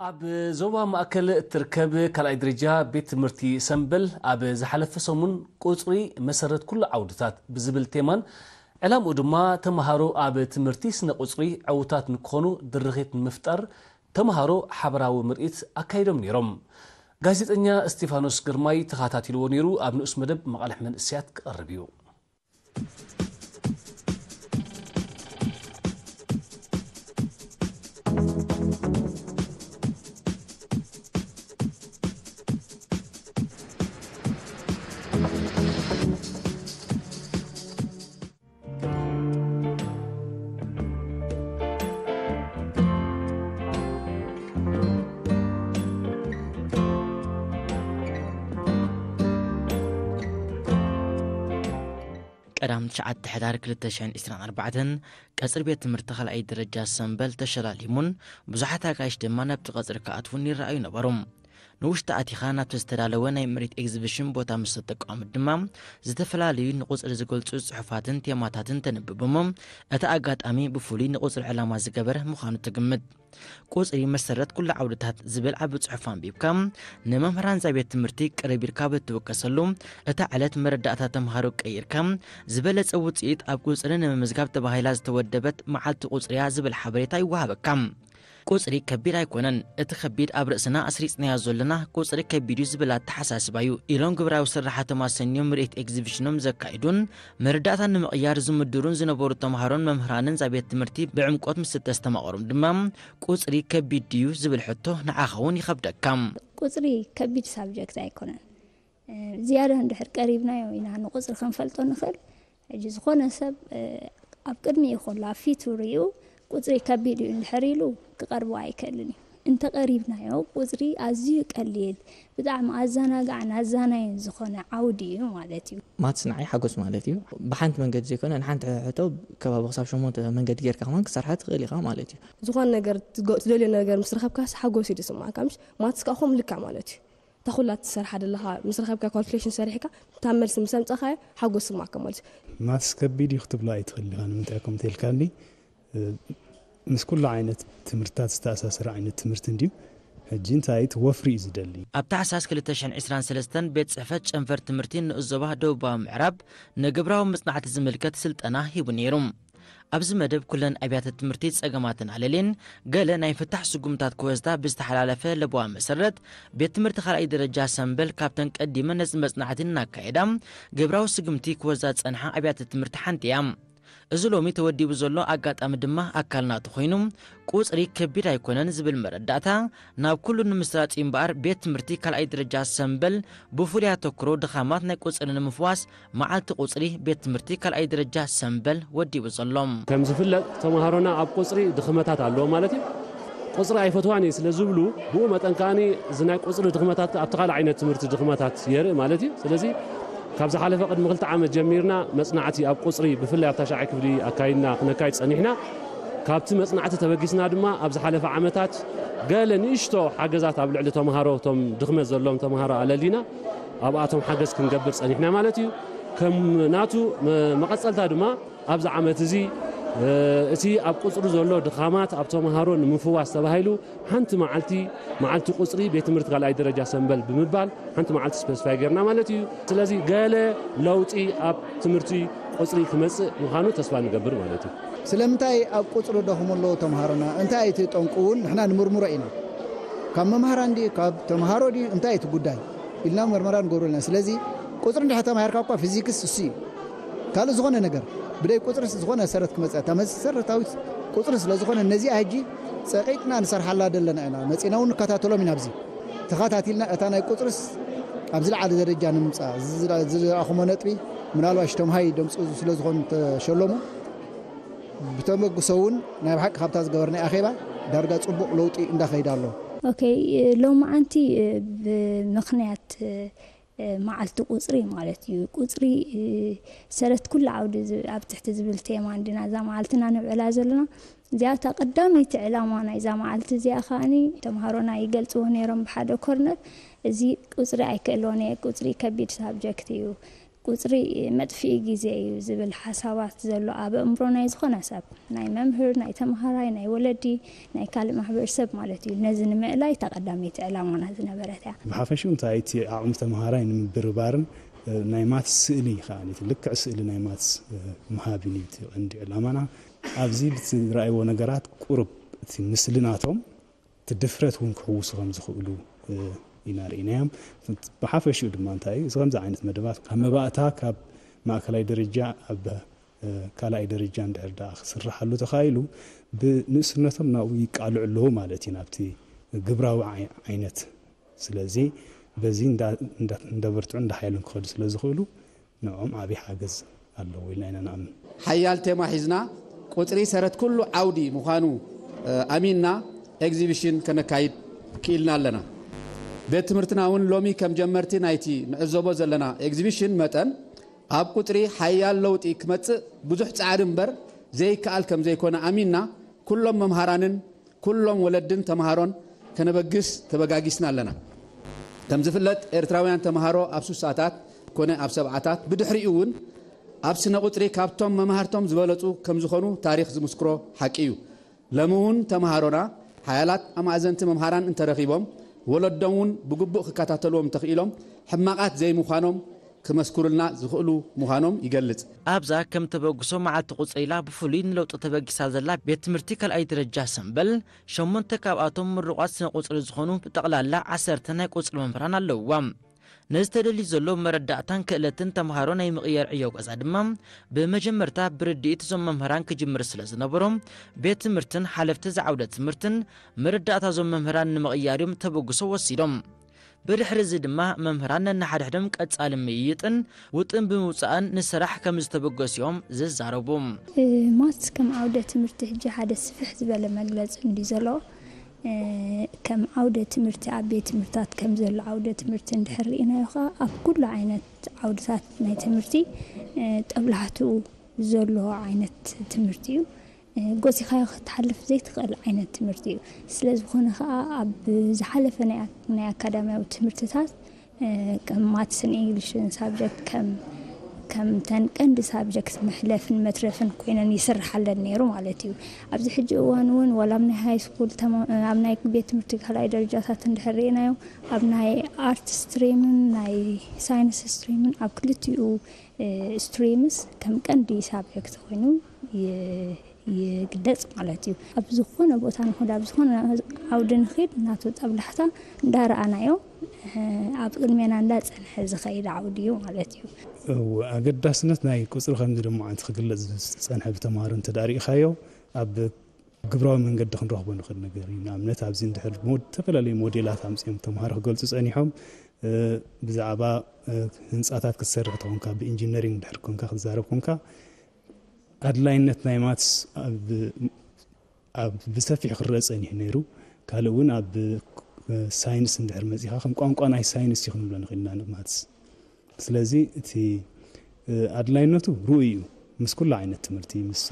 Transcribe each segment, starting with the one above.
ኣብ ዞባ ማእከል እትርከብ ካልኣይ ደረጃ ቤት ትምህርቲ ሰምበል ኣብ ዝሓለፈ ሰሙን ቁጽሪ መሰረት ኩሉ ዓውድታት ብዝብል ቴማን ዕላምኡ ድማ ተምሃሮ ኣብ ትምህርቲ ስነ ቁጽሪ ዕውታት ንክኾኑ ድርኺት ንምፍጣር ተምሃሮ ሓበራዊ ምርኢት ኣካይዶም ነይሮም። ጋዜጠኛ እስጢፋኖስ ግርማይ ተኸታቲልዎ ነይሩ። ኣብ ንኡስ መደብ መቓልሕ መንእሰያት ክቐርብ እዩ። ቀዳም ትሽዓተ ሕዳር ክልተ ሽሕን ዕስራን ኣርባዕተን ቀጽሪ ቤት ትምህርቲ ካልኣይ ደረጃ ሰምበል ተሸላሊሙን ብዙሓት ኣጋይሽ ድማ ናብቲ ቀጽሪ ክኣትዉን ይረኣዩ ነበሩ። ንውሽጢ ኣቲኻ ናብቲ ዝተዳለወ ናይ ምርኢት ኤግዚቢሽን ቦታ ምስ ተጠቀሙ ድማ ዝተፈላለዩ ንቁጽሪ ዝገልጹ ጽሑፋትን ቴማታትን ተንብብ እሞ እቲ ኣጋጣሚ ብፍሉይ ንቁጽሪ ዕላማ ዝገበረ ምዃኑ ትግምት። ቁጽሪ መሰረት ኩሉ ዓውድታት ዝብል ዓቢ ጽሑፍ ኣንቢብካ ንመምህራን እዛ ቤት ትምህርቲ ቅርብ ኢልካ ብትውከሰሉ እታ ዕለት መረዳእታ ተምሃሮ ቀይርካ ዝበለጸ ውጽኢት ኣብ ቁጽሪ ንምምዝጋብ ተባሂላ ዝተወደበት መዓልቲ ቁጽሪያ ዝብል ሓበሬታ ይወሃበካ። ቁጽሪ ከቢድ ኣይኮነን፣ እቲ ከቢድ ኣብ ርእስና ኣስሪጽናዮ ዘለና ቁጽሪ ከቢድ እዩ ዝብል ኣተሓሳስባ እዩ ኢሎም ግብራዊ ስራሓቶም ኣሰንዮም ምርኢት ኤግዚቢሽኖም ዘካይዱን መረዳእታ ንምቕያር ዝምድሩን ዝነበሩ ተምሃሮን መምህራንን እዛ ቤት ትምህርቲ ብዕምቆት ምስ እተስተማቐሮም ድማ ቁጽሪ ከቢድ ድዩ ዝብል ሕቶ ንዓኻ እውን ይኸብደካ። ቁጽሪ ከቢድ ሳብጀክት ኣይኮነን። ዝያዳ እንድሕር ቀሪብናዮ ኢና ንቁጽሪ ክንፈልጦ ንኽእል። ሕጂ ዝኾነ ሰብ ኣብ ቅድሚኡ ከሎ ኣብ ፊቱ ሪኡ ቁጽሪ ከቢድ እዩ እንድሕር ኢሉ ክቐርቦ ኣይክእልን እዩ። እንተቐሪብናዮ ቁጽሪ ኣዝዩ ቀሊል፣ ብጣዕሚ ኣዘናጋዕን ኣዛናይን ዝኾነ ዓውዲ እዩ ማለት እዩ። ማትስ ንዓይ ሓጎስ ማለት እዩ። ብሓንቲ መንገዲ ዘይኮነ ንሓንቲ ሕቶ ከባቢ ክሳብ ሸሞንተ መንገዲ ጌርካ ከማን ክሰርሓ ትኽእል ኢኻ ማለት እዩ። ዝኾነ ነገር ትደልዮ ነገር ምስ ረኸብካስ ሓጎስ እዩ ዝስማዓካ። ምሽ ማትስ ከዓ ከምኡ ልክዕ ማለት እዩ። እታ ኩላ ትሰርሓ ዘለኻ ምስ ረኸብካ ካልኩሌሽን ሰሪሕካ እታ መልሲ ምስ ኣምፀኻዮ ሓጎስ ይስማዓካ ማለት እዩ። ማትስ ከቢድ እዩ ክትብሎ ኣይትኽእል ኢኻ። ንምንታይ ከምኡ ተልካኒ ምስ ኩሉ ዓይነት ትምህርትታት ዝተኣሳሰረ ዓይነት ትምህርቲ እንድዩ። ሕጂ እንታይ እቲ ወፍሪ እዩ ዝደሊ። ኣብ ታሕሳስ ክልተ ሽሕን ዕስራን ሰለስተን ቤት ጽሕፈት ጨንፈር ትምህርቲ ንኡስ ዞባ ደቡባዊ ምዕራብ ንግብራዊ መጽናዕቲ ዝምልከት ስልጠና ሂቡ ነይሩ። ኣብዚ መደብ ኩለን ኣብያተ ትምህርቲ ጸገማትን ኣለሌን ገለ ናይ ፍታሕ ስጉምታት ክወስዳ ብዝተሓላለፈ ለበዋ መሰረት ቤት ትምህርቲ ካልኣይ ደረጃ ሰምበል ካብተን ቀዲመ ነዚ መጽናዕቲ እናካየዳ ግብራዊ ስጉምቲ ክወስዳ ዝጸንሓ ኣብያተ ትምህርቲ ሓንቲ እያ። እዚ ሎሚ ተወዲቡ ዘሎ ኣጋጣሚ ድማ ኣካል ናቱ ኮይኑ ቁጽሪ ከቢድ ኣይኮነን ዝብል መረዳእታ ናብ ኩሉ ንምስራጽ እዩ እምበኣር ቤት ትምህርቲ ካልኣይ ደረጃ ሰምበል ብፍሉይ ኣተኩሮ ድኻማት ናይ ቁጽሪ ንምፍዋስ መዓልቲ ቁጽሪ ቤት ትምህርቲ ካልኣይ ደረጃ ሰምበል ወዲቡ ዘሎ። ከም ዝፍለጥ ተምሃሮና ኣብ ቁጽሪ ድኽመታት ኣለዎ ማለት እዩ። ቁጽሪ ኣይፈትዋን እየ ስለ ዝብሉ ብኡ መጠን ከኣ እዚ ናይ ቁጽሪ ድኽመታት ኣብቲ ካልእ ዓይነት ትምህርቲ ድኽመታት የርኢ ማለት እዩ። ስለዚ ካብ ዝሓለፈ ቅድሚ ክልተ ዓመት ጀሚርና መጽናዕቲ ኣብ ቁጽሪ ብፍላይ ኣብ ታሽዓይ ክፍሊ ኣካይድና ክነካይድ ጸኒሕና። ካብቲ መጽናዕቲ ተበጊስና ድማ ኣብ ዝሓለፈ ዓመታት ገለ ንእሽቶ ሓገዛት ኣብ ልዕሊ ተምሃሮ እቶም ድኽመት ዘለዎም ተምሃሮ ኣለሊና ኣብኣቶም ሓገዝ ክንገብር ጸኒሕና ማለት እዩ። ከም ናቱ መ- መቐጸልታ ድማ ኣብዚ ዓመት እዚ እቲ ኣብ ቁጽሪ ዘሎ ድኻማት ኣብ ተምሃሮ ንምፍዋስ ተባሂሉ ሓንቲ መዓልቲ መዓልቲ ቁጽሪ ቤት ትምህርቲ ካልኣይ ደረጃ ሰምበል ብምባል ሓንቲ መዓልቲ ስፐስፋይ ጌርና ማለት እዩ። ስለዚ ገለ ለውጢ ኣብ ትምህርቲ ቁጽሪ ክመጽእ ምዃኑ ተስፋ ንገብር ማለት እዩ። ስለምንታይ ኣብ ቁጽሪ ደኽሙ ኣለዉ ተምሃሮና? እንታይ እቲ ጠንቁ እውን ንሕና ንምርምሮ ኢና። ካብ መምሃራን ድዩ ካብ ተምሃሮ ድዩ እንታይ እቲ ጉዳይ ኢልና መርመራ ንገብሮ ኣለና። ስለዚ ቁጽሪ እንድሕር ተማሂርካ እኳ ፊዚክስ እሱ እዩ። ካልእ ዝኾነ ነገር ብደይ ቁጽሪ ዝኾነ ሰረት ክመጽእ እታ መሰረታዊት ቁጽሪ ስለ ዝኾነ ነዚኣ ሕጂ ጸቒጥና ንሰርሓላ ዘለና ኢና። መጺና እውን ንከታተሎም ኢና። ኣብዚ ተኸታቲልና እታ ናይ ቁጽርስ ኣብ ዝለዓለ ደረጃ ንምምጻ ዝረኣኹሞ ነጥቢ ምናልባሽ ተምሃይ ደምጽኡ ስለ ዝኾኑ ተሸለሙ ብተመግሶ እውን ናይ ብሓቂ ካብታ ዝገበርና ኣኼባ ዳርጋ ጽቡቕ ለውጢ እንዳኸይዳ ኣሎ። ኦኬ፣ ሎማዓንቲ ብምኽንያት መዓልቲ ቁፅሪ ማለት እዩ። ቁፅሪ ሰረት ኩሉ ዓውዲ ኣብ ትሕቲ ዝብል ቴማ እንዲና እዛ መዓልትና ንብዕላ ዘለና። እዚኣ እታ ቀዳመይቲ ዕላማ ናይዛ መዓልቲ እዚኣ ከዓኒ ተምሃሮና ይገልፅዎ ነይሮም ብሓደ ኮርነር፣ እዚ ቁፅሪ ኣይክእልዎን እየ፣ ቁፅሪ ከቢድ ሳብጀክት እዩ፣ ቁፅሪ መጥፍኢ ግዜ እዩ ዝብል ሓሳባት ዘሎ ኣብ ኣእምሮ ናይ ዝኾነ ሰብ፣ ናይ መምህር፣ ናይ ተምሃራይ፣ ናይ ወለዲ፣ ናይ ካልእ ማሕበረሰብ ማለት እዩ። ነዚ ንምእላይ እታ ቀዳመይቲ ዕላማና ዝነበረት እያ። ብሓፈሽኡ እንታይ እቲ ዓቕሚ ተምሃራይ ንምብርባርን ናይ ማትስ ስእሊ ከዓ ልክዕ ስእሊ ናይ ማትስ ምሃብን እዩ እቲ ቀንዲ ዕላማና። ኣብዚ ብትረኣይዎ ነገራት ቁሩብ እቲ ምስሊ ናቶም እቲ ድፍረት እውን ክሕውሱ ከም ዝኽእሉ ኢና ርኢናዮም። ብሓፈሽኡ ድማ እንታይ እዩ እዚ ከምዚ ዓይነት መደባት ካብ መባእታ ካብ ማእከላይ ደረጃ ኣብ ካልኣይ ደረጃ እንድሕር ደኣ ክስርሓሉ ተኻኢሉ ብንእስነቶም ናብኡ ይቃልዑ ኣለዉ ማለት እዩ። ናብቲ ግብራዊ ዓይነት ስለዚ በዚ እንዳበርትዑ እንዳሓየሉን ክኸዱ ስለ ዝኽእሉ ንዕኦም ዓብዪ ሓገዝ ኣለዎ ኢልና ኢና ንኣምን። ሓያል ቴማ ሒዝና ቁፅሪ ሰረት ኩሉ ዓውዲ ምዃኑ ኣሚንና ኤግዚቢሽን ከነካይድ ክኢልና ኣለና። ቤት ትምህርትና እውን ሎሚ ከም ጀመርቲ ናይቲ ንዕዘቦ ዘለና ኤግዚቢሽን መጠን ኣብ ቁፅሪ ሓያል ለውጢ ክመፅእ ብዙሕ ፃዕሪ እምበር ዘይከኣል ከም ዘይኮነ ኣሚንና ኩሎም መምሃራንን ኩሎም ወለድን ተምሃሮን ከነበግስ ተበጋጊስና ኣለና። ከም ዝፍለጥ ኤርትራውያን ተምሃሮ ኣብ ሱሳታት ኮነ ኣብ ሰብዓታት ብድሕሪኡ እውን ኣብ ስነ ቁፅሪ ካብቶም መምሃርቶም ዝበለፁ ከም ዝኾኑ ታሪኽ ዝምስክሮ ሓቂ እዩ። ሎሚ እውን ተምሃሮና ሓያላት ኣማእዘንቲ መምሃራን እንተረኺቦም ወለዶም እውን ብግቡእ ክከታተልዎም እንተኽኢሎም ሕማቓት ዘይምዃኖም ክመስክሩልና ዝኽእሉ ምዃኖም ይገልጽ። ኣብዛ ከም ተበግሶ መዓልቲ ቁጽሪ ኢላ ብፍሉይ ንለውጢ ተበጊሳ ዘላ ቤት ትምህርቲ ካልኣይ ደረጃ ሰምበል፣ ሸሞንተ ካብኣቶም ምሩቓት ስነ ቁጽሪ ዝኾኑ ብጠቕላላ ዓሰርተ ናይ ቁጽሪ መምህራን ኣለውዋ። ነዚ ተደልዩ ዘሎ መረዳእታን ክእለትን ተምሃሮ ናይ ምቕያር ዕዮ ገዛ ድማ ብመጀመርታ ብርድኢት እዞም መምህራን ክጅምር ስለ ዝነበሮ ቤት ትምህርትን ሓለፍቲ እዚ ዓውደ ትምህርትን መረዳእታ እዞም መምህራን ንምቕያር እዮም ተበግሶ ወሲዶም። ብድሕሪ እዚ ድማ መምህራን ነንሓድሕዶም ቀጻሊ ምይይጥን ውጥን ብምውጻእን ንስራሕ ከም ዝተበገሱ እዮም ዝዛረቡ። ማትስ ከም ዓውደ ትምህርቲ ሕጂ ሓደ ስፍሕ ዝበለ መግለጺ እንዲ ዘሎ ከም ዓውደ ትምህርቲ ኣብ ቤት ትምህርታት ከም ዘሎ ዓውደ ትምህርቲ እንድሕር ርኢናዮ ከዓ ኣብ ኩሉ ዓይነት ዓውድታት ናይ ትምህርቲ ጠብላሕትኡ ዘሎ ዓይነት ትምህርቲ እዩ። ጎሲኻዮ ክትሓልፍ ዘይትኽእል ዓይነት ትምህርቲ እዩ። ስለ ዝኾነ ከዓ ኣብ ዝሓለፈ ናይ ኣካዳሚያዊ ትምህርትታት ከም ማትስን ኢንግሊሽን ሳብጀክት ከም ከምተን ቀንዲ ሳብጀክት መሕለፍን መትረፍን ኮይነን ይስርሓለን ነይሩ ማለት እዩ። ኣብዚ ሕጂ እዋን እውን ዋላ ኣብ ናይ ሃይ ስኩል ኣብ ናይ ቤት ትምህርቲ ካልኣይ ደረጃታት እንድሕር ርኢናዮ ኣብ ናይ ኣርት ስትሪምን ናይ ሳይንስ ስትሪምን ኣብ ክልቲኡ ስትሪምስ ከም ቀንዲ ሳብጀክት ኮይኑ ይግለጽ ማለት እዩ። ኣብ ዝኾነ ቦታ ንኹድ ኣብ ዝኾነ ዓውዲ ንኽድ ናቱ ጠብላሕታ እንዳረኣናዮ ኣብ ቅድሜና እንዳጸንሐ ዝኸይድ ዓውዲ እዩ ማለት እዩ። ኣገዳስነት ናይ ቁፅሪ ከምዚ ድማ ዓንቲ ክግለፅ ዝፀንሐ ብተምሃሮ እንተ ርኢኻዮ ኣብ ግብራዊ መንገዲ ክንረኽቦ ንኽእል ነገር እዩ። ንኣብነት ኣብዚ እንድሕር ዝተፈላለዩ ሞዴላት ኣምፅኦም ተምሃሮ ክገልፁ ፀኒሖም ብዛዕባ ህንፃታት ክትሰርሕ ተኾንካ ብኢንጂነሪንግ እንድሕር ኮንካ ክትዛረብ ኮንካ ኣድላይነት ናይ ማትስ ኣብ ብሰፊሕ ክረአ ጸኒሑ ነይሩ። ካልእ እውን ኣብ ሳይንስ እንድሕር መጺኻ ከም ቋንቋ ናይ ሳይንስ እዩ ክንብሎ ንኽእል ኢና ንማትስ። ስለዚ እቲ ኣድላይነቱ ርኡይ እዩ። ምስ ኩሉ ዓይነት ትምህርቲ ምስ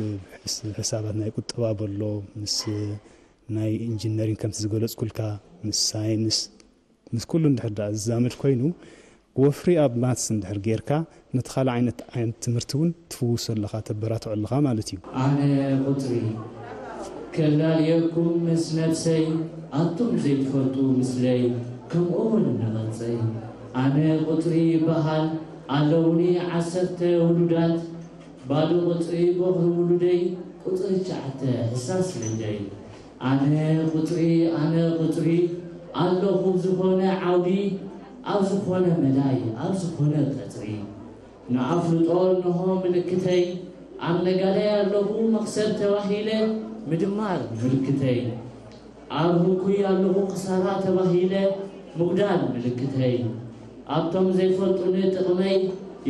ሕሳባት ናይ ቁጠባ በሎ ምስ ናይ ኢንጂነሪንግ ከምቲ ዝገለጽኩልካ ምስ ሳይንስ ምስ ኩሉ እንድሕር ደኣ ዝዛመድ ኮይኑ ወፍሪ ኣብ ማትስ እንድሕር ጌርካ ነቲ ካልእ ዓይነት ዓይነት ትምህርቲ እውን ትፍውሶ ኣለኻ ተበራትዖ ኣለኻ ማለት እዩ። ኣነ ቁፅሪ ከላልየኩም ምስ ነብሰይ ኣቱም ዘይትፈልጡ ምስለይ ከምኡ እውን ንቐፀይ ኣነ ቁፅሪ ይበሃል ኣለውኒ ዓሰርተ ውሉዳት ባዶ ቁፅሪ ቦኽሪ ውሉደይ ቁፅሪ ትሽዓተ ሕሳስ ልደይ ኣነ ቁፅሪ ኣነ ቁፅሪ ኣለኹ ዝኾነ ዓውዲ ኣብ ዝኾነ መዳይ ኣብ ዝኾነ ቀፅሪ ንኣፍልጦ እንሆ ምልክተይ ኣብ ነጋዳይ ኣለኹ መኽሰብ ተባሂለ ምድማር ምልክተይ ኣብ ህኩይ ኣለኹ ክሳራ ተባሂለ ምጉዳል ምልክተይ ኣብቶም ዘይፈልጡኒ ጥቕመይ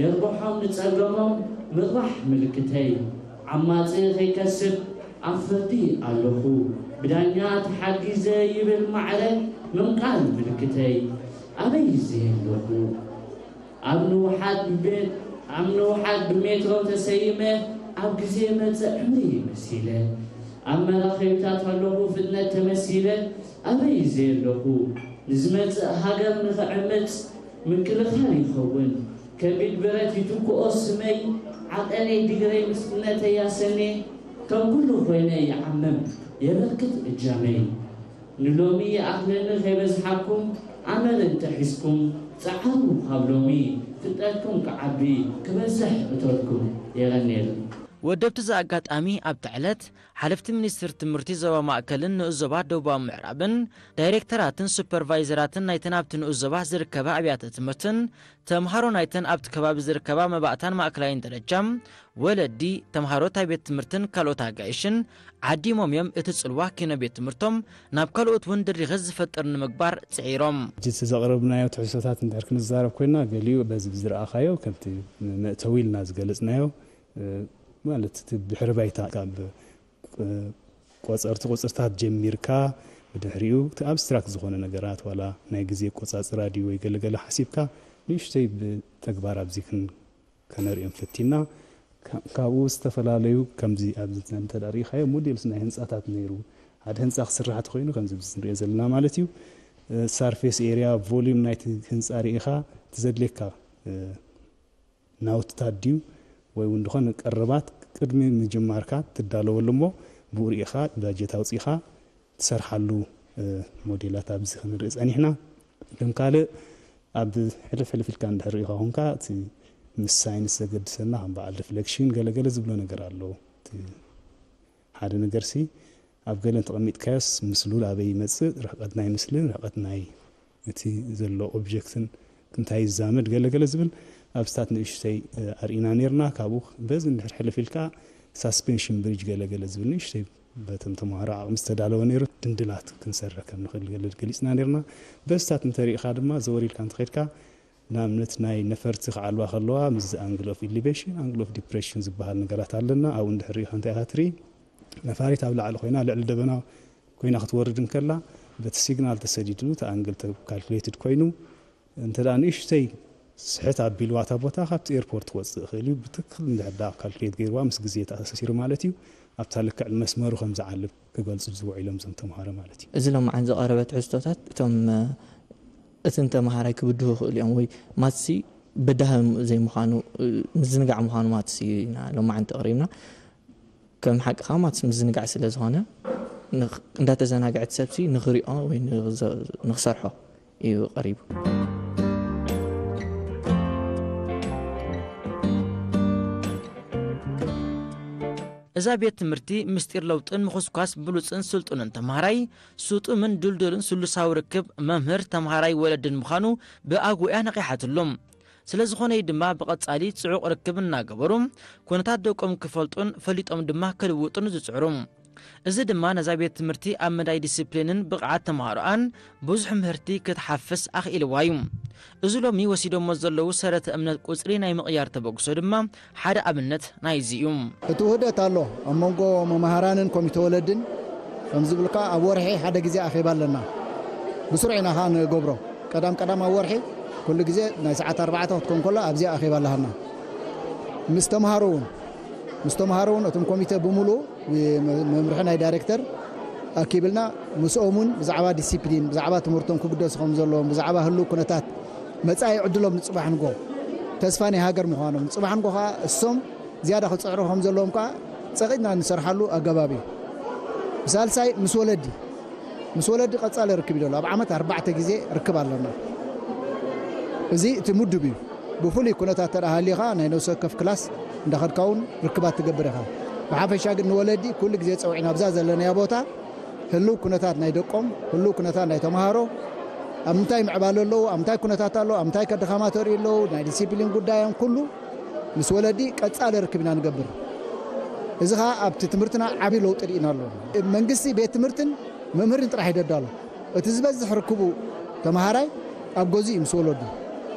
የርብሖም ንጸገሞም ምቕባሕ ምልክተይ ዓማጺ ከይከስብ ኣብ ፍርዲ ኣለኹ ብዳኛ ተሓጊዘ ይብል ማዕረ ምምቃል ምልክተይ ኣበይ እየ ኣለኹ ኣብ ንውሓት ቤት ኣብ ንውሓት ብሜትሮ ተሰይመ ኣብ ግዜ መጸ ዕምሪ መሲለ ኣብ መራኸቢታት ኣለኹ ፍጥነት ተመሲለ ኣበይ እየ ኣለኹ ንዝመጽእ ሃገር ንኽዕምጽ ምክልኻል ይኸውን ከቢድ ብረት ይትክኦ ስመይ፣ ዓቐነይ ድግረይ ምስክነተይ ያሰኔ፣ ከም ኩሉ ኮይነ ይዓምም የበርክት እጃመይ። ንሎሚ ይኣኽለኒ ከይበዝሓኩም ኣመል እንተሒዝኩም፣ ጸዓሩ ካብ ሎሚ ፍልጠትኩም ክዓቢ ክበዝሕ እቶትኩም። የቐንየልና። ወደብቲ እዚ ኣጋጣሚ ኣብቲ ዕለት ሓለፍቲ ሚኒስትር ትምህርቲ ዞባ ማእከልን ንኡስ ዞባ ደቡባዊ ምዕራብን ዳይሬክተራትን ሱፐርቫይዘራትን ናይተን ኣብቲ ንኡስ ዞባ ዝርከባ ኣብያተ ትምህርትን ተምሃሮ ናይተን ኣብቲ ከባቢ ዝርከባ መባእታን ማእከላይን ደረጃ ወለዲ፣ ተምሃሮ እታ ቤት ትምህርትን ካልኦት ኣጋይሽን ዓዲሞም እዮም እቲ ጽልዋ ኪኖ ቤት ትምህርቶም ናብ ካልኦት እውን ድሪኸት ዝፈጥር ንምግባር ጽዒሮም። ሕጂ እቲ ዘቕረብናዮ ትሕዝቶታት እንድሕር ክንዛረብ ኮይና፣ ገሊኡ በዚ ብዝረኣኻዮ ከምቲ መእተዊ ኢልና ዝገለጽናዮ፣ እ፣ ማለት እቲ ድሕሪ ባይታ ካብ፣ እ፣ ቆጸርቲ ቁጽርታት ጀሚርካ፣ ብድሕሪኡ እቲ ኣብስትራክት ዝኾነ ነገራት ዋላ ናይ ግዜ ኣቆጻጽራ ድዩ ወይ ገለገለ ሓሲብካ ንእሽተይ ብተግባር ኣብዚ ክን-፣ ከነርእዮም ፈቲና። ካ-፣ ካብኡ ዝተፈላለዩ ከምዚ ኣብዚ እንተ ደኣ ርኢኻዮ ሞዴልስ ናይ ህንጻታት ነይሩ። ሓደ ህንጻ ክስራሕ ተኾይኑ ከምዚ ንሪኦ ዘለና ማለት እዩ። እ፣ ሳርፌስ ኤርያ፣ ቮሊዩም ናይቲ ህንጻ ርኢኻ እቲ ዘድልየካ፣ እ፣ ናውትታት ድዩ ወይ እውን ዝኾነ ቀረባት ቅድሚ ምጅማርካ ትዳለወሉ እሞ ብኡ ርኢኻ ባጀት ኣውጺእኻ ትሰርሓሉ፣ እ፣ ሞዴላት ኣብዚ ክንርኢ ጸኒሕና። ከም ካልእ ኣብ ሕልፍ ሕልፍ ኢልካ እንድሕር ርኢኻ ኮንካ እቲ ምስ ሳይንስ ዘገድሰና ከም በዓል ሪፍሌክሽን ገለገለ ዝብሎ ነገር ኣሎ። እቲ ሓደ ነገርሲ ኣብ ገለን ተቐሚጥካዮስ ምስሉ ኣበይ ይመጽእ? ርሕቀት ናይ ምስልን ርሕቀት ናይ እቲ ዘሎ ኦብጀክትን እንታይ ይዛመድ ገለገለ ዝብል ኣብስታት ንእሽተይ፣ እ፣ ኣርኢና ነይርና። ካብኡ በዚ እንድሕር ሕልፍ ኢልካ ሳስፔንሽን ብሪጅ ገለገለ ዝብል ንእሽተይ በቶም ተምሃሮ ዓቕሚ ዝተዳለወ ነይሩ። ድንድላት ክንሰርሕ ከም ንኽእል ገለ ገሊጽና ነይርና። በስታት እንተሪኢኻ ድማ ዘወር ኢልካ እንተኸድካ ንኣብነት ናይ ነፈርቲ ክዓልባ ከለዋ ምስዚ ኣንግል ኦፍ ኢሊቬሽን፣ ኣንግል ኦፍ ዲፕሬሽን ዝበሃል ነገራት ኣለና። ኣብኡ እንድሕር ሪኢኻ እንታይ ኢኻ ትርኢ? ነፋሪት ኣብ ላዕሊ ኮይና ልዕሊ ደበና ኮይና ክትወርድ እንከላ በቲ ሲግናል ተሰዲዱ እቲ ኣንግል ካልኩሌትድ ኮይኑ እንተ ደኣ ንእሽተይ ስሕት ኣቢልዋ እታ ቦታ ካብቲ ኤርፖርት ክወፅእ ይኽእል እዩ። ብትክክል እንድሕር ደኣ ካልኩሌት ገይርዋ ምስ ግዜ ተኣሳሲሩ ማለት እዩ። ኣብታ ልክዕ መስመሩ ከም ዝዓልብ ክገልጹ ዝውዒሎም እዞም ተምሃሮ ማለት እዩ። እዚ ሎማዓን ዝቐረበ ትሕዝቶታት እቶም፣ እ፣ እትን ተምሃራይ ክብድሁ ይኽእሉ እዮም ወይ ማትሲ በዳሂ ዘይምዃኑ፣ እ፣ ምዝንጋዕ ምዃኑ ማትሲ ኢና ሎማዓን ተቕሪብና። ከም ሓቂ ከዓ ማትሲ ምዝንጋዕ ስለ ዝኾነ ንኽ-፣ እንዳተዘናግዐ እቲ ሰብሲ ንኽሪኦ ወይ ንኽዘ-፣ ንኽሰርሖ እዩ ቀሪቡ። እዛ ቤት ትምህርቲ ምስጢር ለውጥን ምኹስኳስ ብሉጽን ስልጡንን ተምሃራይ፣ ስጡምን ድልዱልን ስሉሳዊ ርክብ መምህር ተምሃራይ ወለድን ምዃኑ ብኣግኡ እያ ነቒሓትሉ። ስለ ዝኾነ እዩ ድማ ብቐጻሊ ጽዑቕ ርክብ እናገበሩ ኩነታት ደቆም ክፈልጡን ፈሊጦም ድማ ክልውጡን ዝጽዕሩ። እዚ ድማ ነዛ ቤት ትምህርቲ ኣብ መዳይ ዲስፕሊንን ብቕዓት ተምሃሮኣን ብዙሕ ምህርቲ ክትሓፍስ ኣኽኢልዋ እዩ። እዚ ሎሚ ወሲዶሞ ዘለዉ ሰረተ እምነት ቁጽሪ ናይ ምቕያር ተበግሶ ድማ ሓደ ኣብነት ናይዚ እዩ። እቲ ውህደት ኣሎ። ኣብ መንጎ መምሃራንን ኮሚተ ወለድን ከም ዝብልካ ኣብ ወርሒ ሓደ ግዜ ኣኼባ ኣለና። ብስሩዕ ኢና ኸኣ ንገብሮ። ቀዳም ቀዳም ኣብ ወርሒ ኩሉ ግዜ ናይ ሰዓት ኣርባዕተ ክትኮን ከሎ ኣብዚኣ ኣኼባ ኣለሃና። ምስ ተምሃሮ እውን፣ ምስ ተምሃሮ እውን እቶም ኮሚተ ብምሉኡ መምርሒ ናይ ዳይሬክተር ኣኪብልና ምስኦም እውን ብዛዕባ ዲሲፕሊን፣ ብዛዕባ ትምህርቶም ክግደሱ ከም ዘለዎም፣ ብዛዕባ ህሉው ኩነታት መጻኢ ዕድሎም ንጽባሕ ንጎ ተስፋ ናይ ሃገር ምዃኖም፣ ንጽባሕ ንጎ ከኣ እሶም ዝያዳ ክጽዕሩ ከም ዘለዎም ከኣ ጸቒጥና ንሰርሓሉ ኣገባብ እዩ። ብሳልሳይ ምስ ወለዲ፣ ምስ ወለዲ ቀጻሊ ርክብ እዩ ዘሎ። ኣብ ዓመት ኣርባዕተ ግዜ ርክብ ኣለና። እዚ እቲ ምዱብ እዩ። ብፍሉይ ኩነታት ተደኣ ሃልዩ ከኣ ናይ ነፍሲ ወከፍ ክላስ እንዳኸድካ እውን ርክባት ትገብር ኢኻ። ብሓፈሻ ግን ንወለዲ ኩሉ ግዜ ጸዊዕና ኣብዛ ዘለናያ ቦታ ህሉው ኩነታት ናይ ደቆም፣ ህሉው ኩነታት ናይ ተምሃሮ፣ ኣብ ምንታይ ምዕባለ ኣለዉ፣ ኣብ ምንታይ ኩነታት ኣለዉ፣ ኣብ ምንታይ ከድኻማ ተርእዩ ኣለዉ፣ ናይ ዲሲፕሊን ጉዳዮም ኩሉ ምስ ወለዲ ቀጻሊ ርክብ ኢና ንገብር። እዚ ኸኣ ኣብቲ ትምህርትና ዓቢ ለውጢ ርኢና ኣለና። መንግስቲ ቤት ትምህርትን መምህርን ጥራሕ እዩ ደዳሎ። እቲ ዝበዝሕ ርክቡ ተምሃራይ ኣብ ገዝኡ እዩ ምስ ወለዱ።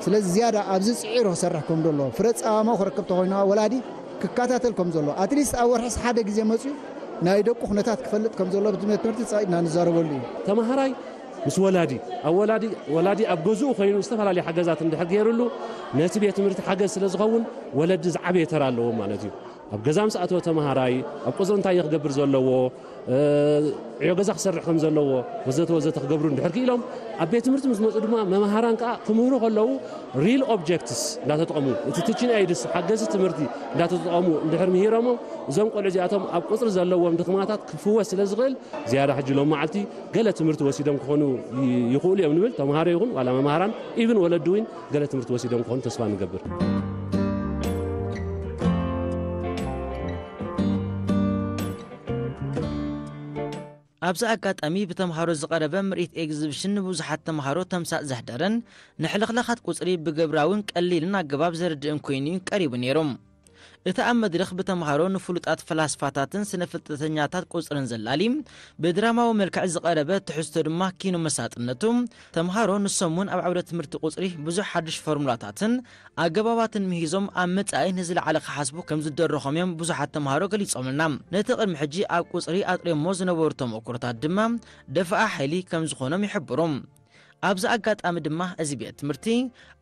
ስለዚ ዝያዳ ኣብዚ ጽዒሩ ክሰርሕ ከም ዘለዎ፣ ፍረ ጻማኡ ክረክብ ተኾይኑ ወላዲ ክከታተል ከም ዘለዎ፣ ኣትሊስት ኣብ ወርሕስ ሓደ ግዜ መጽዩ ናይ ደቁ ኩነታት ክፈልጥ ከም ዘለዎ ብትምህርቲ ጸቒጥና ንዛረበሉ እዩ። ተምሃራይ ምስ ወላዲ፣ ኣብ ወላዲ፣ ወላዲ ኣብ ገዝኡ ኮይኑ ዝተፈላለዩ ሓገዛት እንድሕር ገይሩሉ፣ ነቲ ቤት ትምህርቲ ሓገዝ ስለ ዝኸውን ወለዲ ዝዓበየ ተራ ኣለዎም ማለት እዩ። ኣብ ገዛ ምስ ኣተወ ተምሃራይ ኣብ ቁፅሪ እንታይ ክገብር ዘለዎ፣ ዕዮ ገዛ ክሰርሕ ከም ዘለዎ፣ ወዘተ ወዘተ ክገብሩ እንድሕር ክኢሎም፣ ኣብ ቤት ትምህርቲ ምስ መፁ ድማ መምሃራን ከዓ ክምህሩ ከለዉ ሪል ኦብጀክትስ እንዳተጠቐሙ፣ እቲ ቲቺንግ ኤድስ፣ ሓገዚ ትምህርቲ እንዳተጠቐሙ እንድሕር ምሂሮሞ፣ እዞም ቆልዑ እዚኣቶም ኣብ ቁፅሪ ዘለዎም ድኽማታት ክፍወስ ስለ ዝኽእል፣ ዝያዳ ሕጂ ሎም መዓልቲ ገለ ትምህርቲ ወሲዶም ክኾኑ ይኽእሉ እዮም ንብል። ተምሃሮ ይኹን ዋላ መምሃራን፣ ኢቭን ወለዲ እውን ገለ ትምህርቲ ወሲዶም ክኾኑ ተስፋ ንገብር። ኣብዚ ኣጋጣሚ ብተምሃሮ ዝቐረበ ምርኢት ኤግዚቢሽን ንብዙሓት ተምሃሮ ተምሳጥ ዘሕደረን ንሕልኽላኻት ቁፅሪ ብግብራውን ቀሊልን ኣገባብ ዘርድእን ኮይኑ ቀሪቡ ነይሩ። እቲ ኣብ መድረኽ ብተምሃሮ ንፍሉጣት ፈላስፋታትን ስነ ፍልጠተኛታት ቁፅርን ዘላሊ፣ ብድራማዊ መልክዕ ዝቐረበ ትሕዝቶ ድማ ኪኖ መሳጥነቱ፣ ተምሃሮ ንሶም እውን ኣብ ዓውደ ትምህርቲ ቁፅሪ ብዙሕ ሓዱሽ ፎርሙላታትን ኣገባባትን ምሂዞም ኣብ መጻኢ ንዝለዓለ ክሓስቡ ከም ዝደረኾም እዮም ብዙሓት ተምሃሮ ገሊጾምልና። ነቲ ቅድሚ ሕጂ ኣብ ቁጽሪ ኣጥርዮሞ ዝነበሩ ተመኩሮታት ድማ ደፋኣ ሓይሊ ከም ዝኾኖም ይሕብሩ። ኣብዚ ኣጋጣሚ ድማ እዚ ቤት ትምህርቲ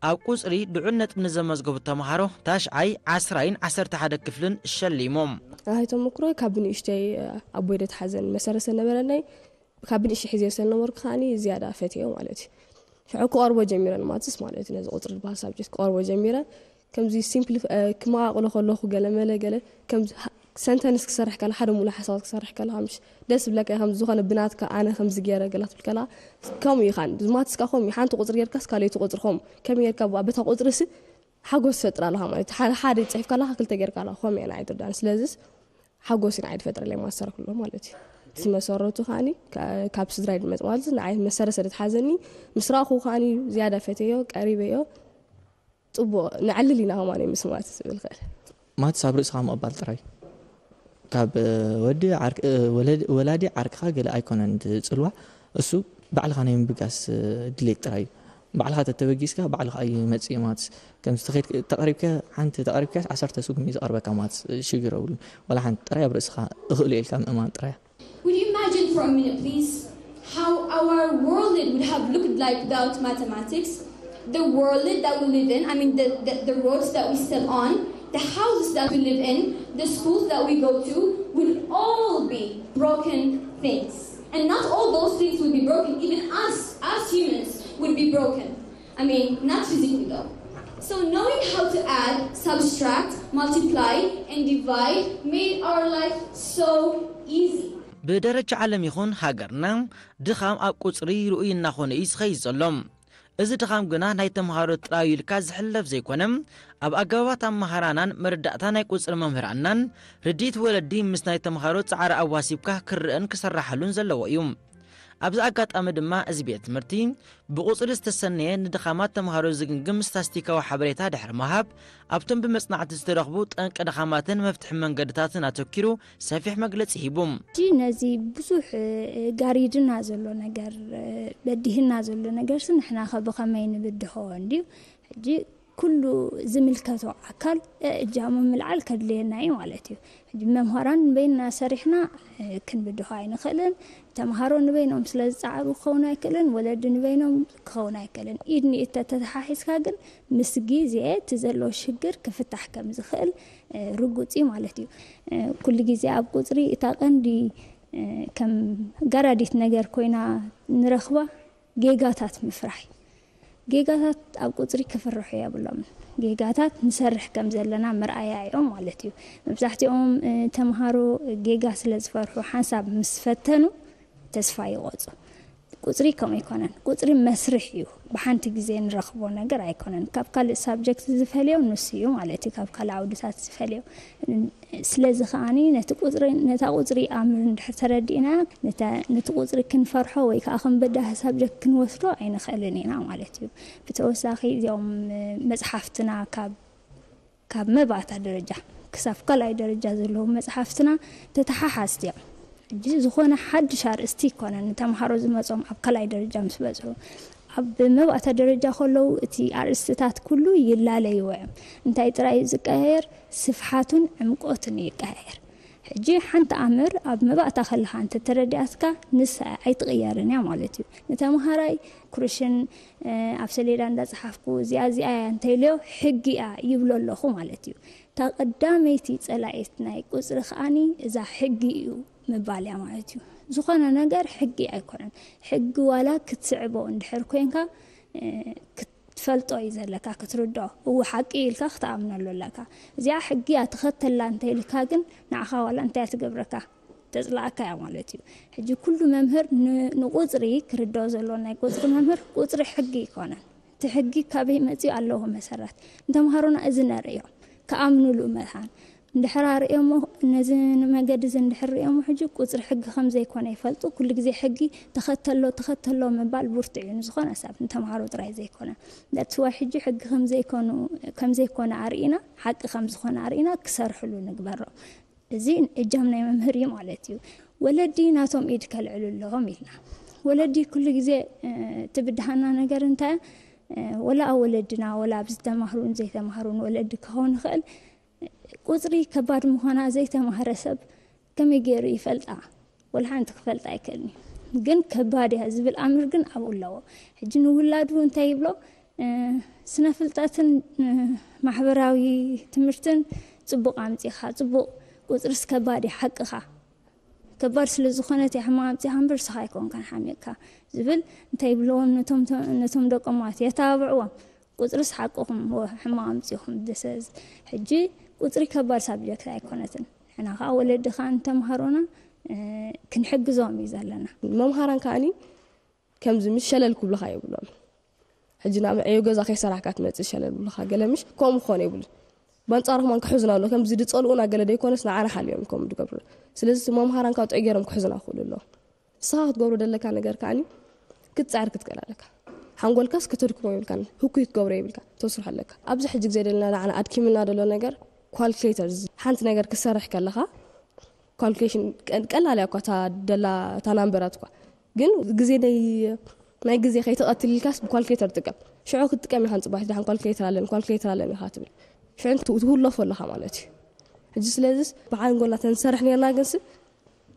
ኣብ ቁጽሪ ልዑል ነጥቢ ንዘመዝገቡ ተምሃሮ ታሽዓይ፣ ዓስራይን ዓሰርተ ሓደ ክፍልን ሸሊሞም። ኣይ ተመኩሮ ካብ ብንእሽተይ ኣቦይ ደትሓዘን መሰረሰ ነበረናይ ካብ ብንእሽተይ ሒዘ ስለነበርኩ ከዓኒ ዝያዳ ፈትዮ ማለት እዩ። ሽዑ ክቐርቦ ጀሚረ ንማትስ ማለት እዩ። ነዚ ቁፅሪ ዝበሃል ሳብጀክት ክቐርቦ ጀሚረ። ከምዚ ሲምፕሊ ክመቓቕሎ ከለኹ ገለ መለ ገለ ከምዚ ሰንተንስ ክሰርሕ ከላ ሓደ ሙሉ ሓሳባት ክሰርሕ ከላ ከምሽ ደስ ብለካ ከምዚ ዝኾነ ብናትካ ኣነ ከምዚ ገይረ ገላ ትብል ከላ ከምኡ ኢኻን ብማትስካ ከምኡ ሓንቲ ቁፅሪ ጌርካስ ካልኦይቲ ቁፅሪ ከምኡ ከመይ ጌርካ በታ ቁፅሪ ሲ ሓጎስ ትፈጥር ኣለኻ ማለት ሓደ ሓደ ፅሒፍ ከላኻ ክልተ ጌርካ ኣለኻ ከምኡ እየ ንዓይ ትርዳን ስለዚስ ሓጎስ ኢና ኣይትፈጥረለይ ማስተር ክብሎ ማለት እዩ። እቲ መሰረቱ ከዓኒ ካብ ስድራይ ድመፅ ማለት ንዓይ መሰረሰ ድትሓዘኒ ምስ ረእኹ ከዓኒ ዝያዳ ፈተዮ ቀሪበዮ ፅቡቕ ንዕልል ኢና ከማን ምስ ማለት ዝብል ክእል ማትስ ኣብ ርእስኻ ምቕባል ጥራይ ካብ ወዲ ወላዲ ዓርክኻ ገለ ኣይኮነን ዝፅልዋ እሱ ባዕልኻ ናይ ምብጋስ ድሌት ጥራይ እዩ ባዕልኻ ተተበጊስካ ባዕልኻ እዩ መፅእ ማትስ ከምዚ ተኸይድ ተቐሪብካ ሓንቲ ተቐሪብካ ዓሰርተ ስጉም እዩ ዝቐርበካ ማትስ ሽግር የብሉን ዋላ ሓንቲ ጥራይ ኣብ ርእስኻ እኽእሉ ኢልካ ምእማን ጥራይ Would you imagine for a minute, please, how our world would have looked like without mathematics? The world that we live in, I mean, the, the, the roads that we step on, the houses that we live in, the schools that we go to, would all be broken things. And not all those things would be broken, even us, as humans, would be broken. I mean, not physically though. So knowing how to add, subtract, multiply, and divide made our life so easy. ብደረጃ ዓለም ይኹን ሃገርና ድኻም ኣብ ቁፅሪ ርኡይ እናኾነ እዩ ዝኸይድ ዘሎ። እዚ ድኻም ግና ናይ ተምሃሮ ጥራዩ ኢልካ ዝሕለፍ ዘይኮነ ኣብ ኣገባባት ኣመሃራናን መረዳእታ ናይ ቁፅሪ መምህራንናን ርድኢት ወለዲ ምስ ናይ ተምሃሮ ፃዕሪ ኣዋሲብካ ክረአን ክሰራሓሉን ዘለዎ እዩ። ኣብዚ ኣጋጣሚ ድማ እዚ ቤት ትምህርቲ ብቁፅሪ ዝተሰነየ ንድኻማት ተምሃሮ ዝግምግም ስታስቲካዊ ሓበሬታ ድሕሪ ምሃብ ኣብቶም ብመፅናዕቲ ዝተረኽቡ ጠንቂ ድኻማትን መፍትሒ መንገድታትን ኣተኪሩ ሰፊሕ መግለፂ ሂቡ። ሕጂ ነዚ ብዙሕ ጋሪድና ዘሎ ነገር በዲህና ዘሎ ነገርሲ ንሕና ከ ብኸመይ ንብድሆ እንድዩ ሕጂ ኩሉ ዝምልከቶ ኣካል እጃሙ ምልዓል ከድልየና እዩ ማለት እዩ። ሕጂ መምሃራን ንበይንና ሰሪሕና ክንብድሆ ኣይንኽእልን። ተምሃሮ ንበይኖም ስለ ዝፀዓሩ ክኸውን ኣይክእልን። ወለዲ ንበይኖም ክኸውን ኣይክእልን። ኢድ ንኢድ ተተተሓሒዝካ ግን ምስ ግዜ እቲ ዘሎ ሽግር ክፍታሕ ከም ዝኽእል ርጉፅ እዩ ማለት እዩ። ኩሉ ግዜ ኣብ ቁፅሪ እታ ቀንዲ ከም ገራዲት ነገር ኮይና ንረኽባ ጌጋታት ምፍራሕ እዩ። ጌጋታት ኣብ ቁፅሪ ክፍርሑ የብሎምን። ጌጋታት ንሰርሕ ከም ዘለና መርኣያ እዮም ማለት እዩ። መብዛሕትኦም ተምሃሮ ጌጋ ስለ ዝፈርሑ ሓንሳብ ምስ ፈተኑ ተስፋ ይቆፁ። ቁፅሪ ከምኡ ኣይኮነን። ቁፅሪ መስርሕ እዩ። ብሓንቲ ግዜ ንረኽቦ ነገር ኣይኮነን። ካብ ካልእ ሳብጀክት ዝፈልዮ ንሱ እዩ ማለት እዩ። ካብ ካልእ ዓውድታት ዝፈልዮ ስለዚ ከዓኒ ነቲ ቁፅሪ ነታ ቁፅሪ ኣምር እንድሕር ተረዲእና ነቲ ቁፅሪ ክንፈርሖ ወይ ከዓ ከም በዳሂ ሳብጀክት ክንወስዶ ኣይንኽእልን ኢና ማለት እዩ። ብተወሳኺ እዚኦም መፅሓፍትና ካብ ካብ መባእታ ደረጃ ክሳብ ካልኣይ ደረጃ ዘለዉ መፅሓፍትና ተተሓሓዝቲ እዮም። ሕጂ ዝኾነ ሓድሽ ኣርእስቲ ይኮነን ንተምሃሮ ዝመፆም ኣብ ካልኣይ ደረጃ ምስ በፅሑ ኣብ መባእታ ደረጃ ከለዉ እቲ ኣርእስትታት ኩሉ ይላለይዎ እዮም። እንታይ ጥራይ እዩ ዝቀያየር? ስፍሓቱን ዕምቆቱን ይቀያየር። ሕጂ ሓንቲ ኣምር ኣብ መባእታ ከለኻ እንተተረዲኣትካ ንሳ ኣይትቕየርን እያ ማለት እዩ። ንተምሃራይ ኩርሽን ኣብ ሰሌዳ እንዳፀሓፍኩ እዚኣ እዚኣ እያ እንተኢልዮ ሕጊ እያ ይብሎ ኣለኹ ማለት እዩ። እታ ቀዳመይቲ ፀላኢት ናይ ቁፅሪ ከዓኒ እዛ ሕጊ እዩ ምባል እያ ማለት እዩ። ዝኾነ ነገር ሕጊ ኣይኮነን። ሕጊ ዋላ ክትስዕቦ እንድሕር ኮንካ ክትፈልጦ እዩ ዘለካ ክትርድኦ። እው ሓቂ ኢልካ ክትኣምነሉ ኣለካ። እዚኣ ሕጊ እያ ተኸተላ እንተኢልካ ግን ንዓኻ ዋላ እንታይ ትገብረካ? ተፅላኣካ እያ ማለት እዩ። ሕጂ ኩሉ መምህር ንቁፅሪ ክርድኦ ዘለዎ ናይ ቁፅሪ መምህር ቁፅሪ ሕጊ ይኮነን። እቲ ሕጊ ካበይ መፅኡ ኣለዎ መሰረት ንተምሃሮና እዚ ነርእዮም ክኣምኑሉ መታን እንድሕር ኣርእዮሞ ነዚ መገዲ እዚ እንድሕር ርእዮሞ ሕጂ ቁፅሪ ሕጊ ከም ዘይኮነ ይፈልጡ። ኩሉ ግዜ ሕጊ ተኸተሎ ተኸተሎ ምባል ብርቱዕ እዩ ንዝኾነ ሰብ ንተምሃሮ ጥራይ ዘይኮነ። ነትዋይ ሕጂ ሕጊ ከም ዘይኮነ ኣርኢና ሓቂ ከም ዝኾነ ኣርኢና ክሰርሕሉ ንግበሮም። እዚ እጃም ናይ መምህር እዩ ማለት እዩ። ወለዲ ናቶም ኢድ ከልዕሉ ኣለዎም ኢልና ወለዲ ኩሉ ግዜ ትብድሃና ነገር እንታይ ወላ ኣብ ወለድና ወላ ኣብ ዝተማህሩን ዘይተማህሩን ወለዲ ክኸውን ይኽእል። ቁፅሪ ከባድ ምዃና ዘይተማህረ ሰብ ከመይ ገይሩ ይፈልጣ? ወላ ሓንቲ ክፈልጣ ኣይክእልን እዩ። ግን ከባድ እያ ዝብል ኣምር ግን ኣብኡ ኣለዎ። ሕጂ ንውላዱ እንታይ ይብሎ? ስነ ፍልጠትን ማሕበራዊ ትምህርትን ፅቡቕ ኣምፂኻ ፅቡቕ ቁፅርስ ከባድ እዩ ሓቅኻ ከባድ ስለ ዝኾነት እያ ሕማቕ ኣምፂኻ እምበር ስኻ ኣይኮንካን ሓሚቕካ ዝብል እንታይ ይብልዎም ነቶም ደቆም ማለት የተባብዕዎም። ቁፅርስ ሓቅኹም ሕማቕ ኣምፂኹም ደሰ ሕጂ ቁፅሪ ከባድ ሳብጀክት ኣይኮነትን። ሕና ከዓ ወለዲ ከዓ ንተምሃሮና ክንሕግዞም እዩ ዘለና። መምሃራን ከዓኒ ከምዚ ምስ ሸለል ክብሉኻ የብሎም። ሕጂ ናብ ዕዮ ገዛ ከይሰራሕካ ትመፅእ ሸለል ብሉኻ ገለ ምሽ ከምኡ ክኾነ የብሉን። በንፃሩ ከማን ክሕዝና ኣሎ ከምዚ ዝፀልኡና ገለ ዘይኮነስ ንዓና ሓልዮም ከምኡ ዝገብሩ። ስለዚ እቲ መምሃራን ካብ ጥዑይ ገይሮም ክሕዝና ክኽእሉ ኣለዎም። ንስኻ ክትገብሮ ዘለካ ነገር ከዓኒ ክትፅዕር ክትክእል ኣለካ። ሓንጎልካስ ክትድክሞ የብልካን። ህኩይ ክትገብሮ የብልካ ተስርሖ ኣለካ። ኣብዚ ሕጂ ግዜ ዘለና ንዓና ኣድኪምና ዘሎ ነገር ኳልኩሌተር ሓንቲ ነገር ክሰርሕ ከለኻ ኳልኩሌሽን ቀላል እያ እኳ እታ ደላ እታ ናምበራት እኳ ግን ግዜ ናይ ናይ ግዜ ከይትቐትል ኢልካስ ብኳልኩሌተር ጥቀም ሽዑ ክትጥቀም ኢኻ ንፅባሕ ደሓን ኳልኩሌተር ኣለን ኳልኩሌተር ኣለን ኢኻ ትብል ሽዑ ትውለፎ ኣለኻ ማለት እዩ። ሕጂ ስለዚስ ብሓንጎልና ተንሰርሕ ነርና ግንስ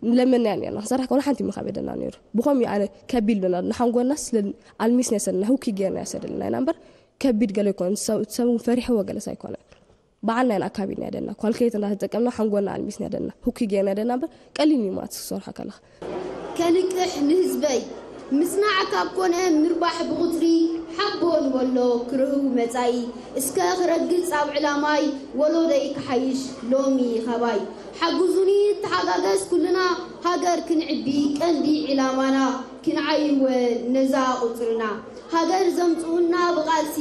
ንለመናያ ነርና ክሰርሕ ከሎ ሓንቲ ምኻብ የደና ነይሩ ብኸም እዩ ኣነ ከቢድ ብና ንሓንጎልና ስለ ኣልሚስ ነሰልና ህውኪ ጌርና ያሰደልና ኢና እምበር ከቢድ ገለ ይኮን ሰብ ፈሪሕዎ ገለስ ኣይኮነ። በዓልና ኢና ኣካቢድና ያደና ኳልኩሌተር እንዳተጠቀምና ሓንጎልና ኣልሚስና ያደና ህኩይ ጌርና ያደና እምበር ቀሊል እዩ ማለት ክሰርሖ ከለኻ። ከንቅሕ ንህዝበይ ምጽናዕ ካብ ኮነ ምርባሕ ብቑጽሪ ሓቦ ንበሎ ክርህው መጻኢ እስከ ክረግጽ ኣብ ዕላማይ ወሎደይ ክሓይሽ ሎሚ ኻባይ ሓጉዙኒ ተሓጋገዝ ኩልና ሃገር ክንዕቢ ቀንዲ ዕላማና ክንዓይወ ነዛ ቁጽርና ሃገር ዘምጽኡና ብቓልሲ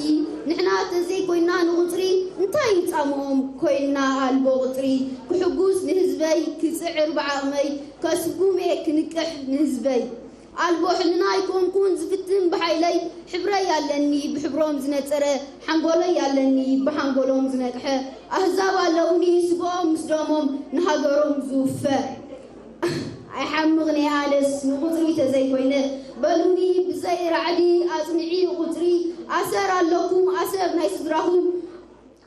ንሕና ተዘይኮይና ንቑጽሪ እንታይ ይጻምኦም ኮይንና ኣልቦ ቁጽሪ ክሕጉስ ንህዝበይ ክጽዕር ብዓቕመይ ከስጉም እየ ክንቅሕ ንህዝበይ ኣልቦ ሕልና ኣይኮንኩን ዝፍትን ብሓይለይ ሕብረይ ኣለኒ ብሕብሮም ዝነጸረ ሓንጎለይ ኣለኒ ብሓንጎሎም ዝነቅሐ ኣህዛብ ኣለውኒ ስግኦም ምስ ደሞም ንሃገሮም ዝውፈ ኣይሓምቕን እየ ኣነስ ንቑፅሪ ተዘይኮይነ በሉኒ ብዘይ ራዕዲ ኣፅንዒ ቁፅሪ ኣሰር ኣለኩም ኣሰር ናይ ስድራኹም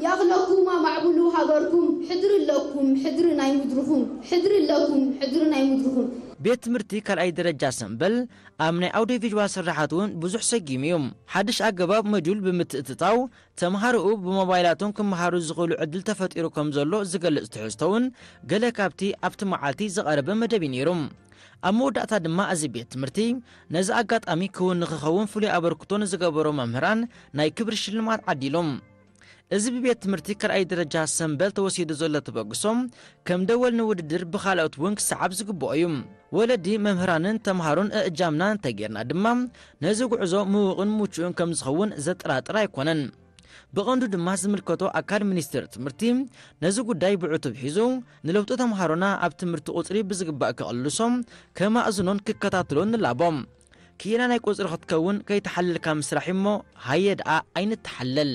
ያኽለኩም ኣማዕብሉ ሃገርኩም ሕድሪ ኣለኩም ሕድሪ ናይ ምድርኹም ሕድሪ ኣለኩም ሕድሪ ናይ ምድርኹም ቤት ትምህርቲ ካልኣይ ደረጃ ሰምበል ኣብ ናይ ኣውዲዮ ቪዥዋል ስርሓት እውን ብዙሕ ሰጊሙ እዩ። ሓድሽ ኣገባብ ሞጁል ብምትእትታው ተምሃሮኡ ብሞባይላቶም ክመሃሩ ዝኽእሉ ዕድል ተፈጢሩ ከም ዘሎ ዝገልጽ ትሕዝቶ እውን ገለ ካብቲ ኣብቲ መዓልቲ ዝቐረበ መደብ እዩ ነይሩ። ኣብ መወዳእታ ድማ እዚ ቤት ትምህርቲ ነዚ ኣጋጣሚ ክውን ንክኸውን ፍሉይ ኣበርክቶ ንዝገበሩ መምህራን ናይ ክብሪ ሽልማት ዓዲሉ። እዚ ብቤት ትምህርቲ ካልኣይ ደረጃ ሰምበል ተወሲዱ ዘሎ ተበግሶ ከም ደወል ንውድድር ብኻልኦት እውን ክሰዓብ ዝግብኦ እዩ። ወለዲ፣ መምህራንን ተምሃሮን እእጃምና እንተጌርና ድማ ነዚ ጉዕዞ ምውቕን ምቹእን ከም ዝኸውን ዘጠራጥር ኣይኮነን። ብቐንዱ ድማ ዝምልከቶ ኣካል ሚኒስቴር ትምህርቲ ነዚ ጉዳይ ብዕቱብ ሒዙ ንለውጢ ተምሃሮና ኣብ ትምህርቲ ቁፅሪ ብዝግባእ ክቕልሶ፣ ከማእዝኖን ክከታተሎን ንላቦ። ክኢላ ናይ ቁፅሪ ክትከውን ከይተሓለልካ ምስራሕ እሞ ሃየ ደኣ ኣይንተሓለል።